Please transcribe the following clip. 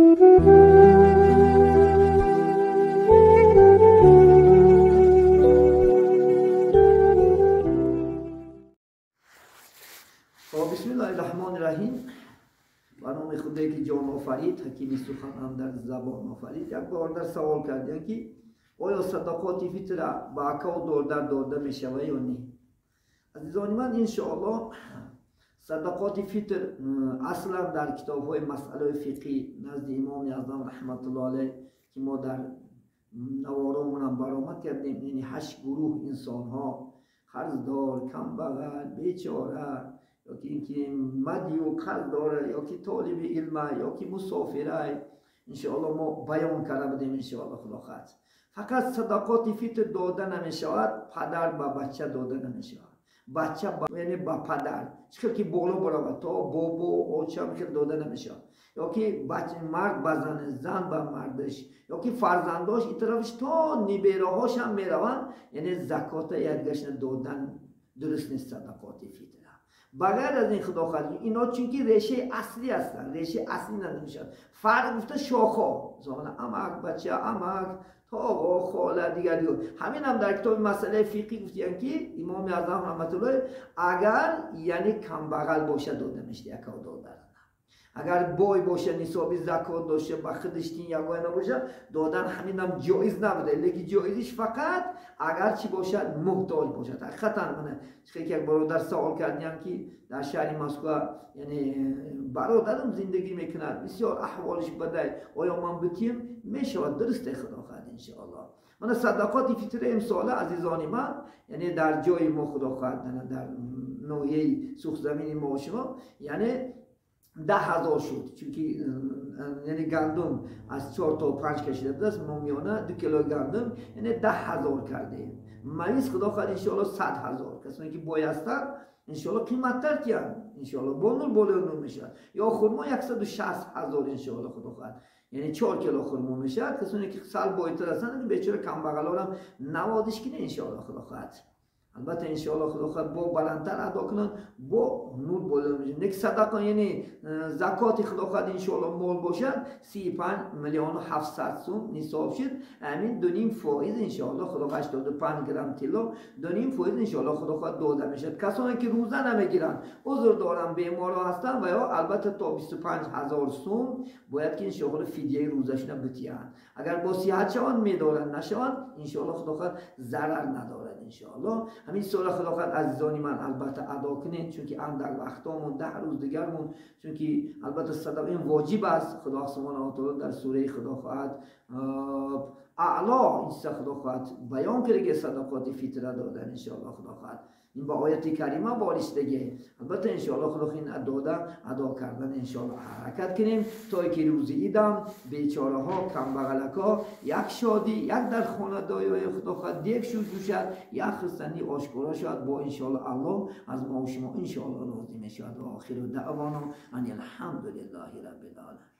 بسم الله الرحمن الرحیم. به نام خدایی که جان آفرید، حکیم سخن هم در زبان آفرید. یک برادر سوال کردن که آیا صدقات فطر به اکا و دادر داده می شود یا نه؟ عزیزان من، انشاءالله صدقات فطر اصلا در کتاب های مسئله فقهی نزد امام اعظم رحمت الله علیه که ما در نوارامون هم برآمد کردیم، یعنی 8 گروه انسان ها، قرضدار، کمبغل، بیچاره، یا که اینکه مدی و قرض داره، یا که طالب علمه، یا که مسافره، انشاءالله ما بیان کرده بودیم. انشاءالله خدا خواهد فقط صدقات فطر داده نمی شود، پدر به بچه داده نمی شود، بچه یعنی به پدر چه که بالا برود تا بابا آچم که داده نمی شود، یا که بچه مرد به زن، زن به مردش، یا که فرزنداش این طرفش تا نبیره هاش هم می روند، یعنی زکات یدگشن دادن درست نیست صدقات فطر. بغیر از این خدا خواهد اینا چونکه ریشه اصلی هستن، ریشه اصلی نمیشن. فرق گفته شاخا، مثلا امک، بچه امک، تا آقا، خاله، دیگر. همین هم در کتاب مسئله فقهی گفتن که امام اعظم رحمت الله اگر یعنی کم بغل باشه داده میشه یک دادن، اگر بای باشه نصاب زکات داشته با خودش تین یگانه نباشه دادن، همین هم جایز نبوده. لیکن جایزش فقط اگر چی باشد، محتاج باشد. حقیقتا من چه که یک برادر سوال کردیم که در شهر مسکو یعنی برادرم زندگی میکند، بسیار احوالش بده، آیا من بتیم میشود؟ درست خدا خواهد انشاءالله. من صدقات فطر امسال عزیزان من، یعنی در جای ما خدا خواهد در ناحیه سوخت زمین ما شما، یعنی 10,000 شد، چونکه یعنی گندم از 4 تا 5 کشیده بود است، ما میانه 2 کیلو گندم یعنی 10,000 کردیم. مریض خدا خواهد انشاءالله 100,000 کسانی که بایستن انشاءالله قیمت‌تر کیان، انشاءالله با نور بالای نور میشه. یا خرما 160,000 انشاءالله خدا خواهد، یعنی 4 کیلو خرما میشه. کسانی که سال بایتر هستن بیچاره کم بغلا هم نوادش کنه انشاءالله خدا خواهد. البته انشاءالله خدا خواهد با بلندتر ادا کنن با نور بالا میشه. نک صدقه یعنی زکات خدا خواهد انشاءالله مال باشد 35,700,000 سوم نصاب شد. همین 2.5% انشاءالله خدا خواهد 85 گرم طلا 2.5% انشاءالله خدا خواهد داده میشد. کسانی که روزه نمیگیرن، عذر دارن، بیمار هستن و یا البته تا 25,000 سوم باید که انشاءالله فدیه روزشون بتیان. اگر با صحت شوند میدارن، نشوند انشاءالله خدا خواهد ضرر ندارد انشاءالله. همین سوال خدا خواهد عزیزانی من البته ادا کنید، چون که اندک وقتامون 10 روز دیگرمون، چون که البته صدقه این واجب است. خدا سبحانه و تعالی در سوره خدا خواهد اعلا این خدا خواهد بیان کرده که صدقات فطره دادن انشاءالله خدا خواهد این با آیت کریمه وارستگی. البته انشاءالله خدا این ادا کردن انشاءالله حرکت کنیم تا که روز عیدم بیچاره ها، کم بغلک ها یک شادی، یک در خانه دایای خدا خواهد یک شد شد، یک خستنی آشکارا شد با انشاءالله الله از ما و شما انشاءالله راضی میشود. و آخر دعوانا ان الحمد لله رب العالمین.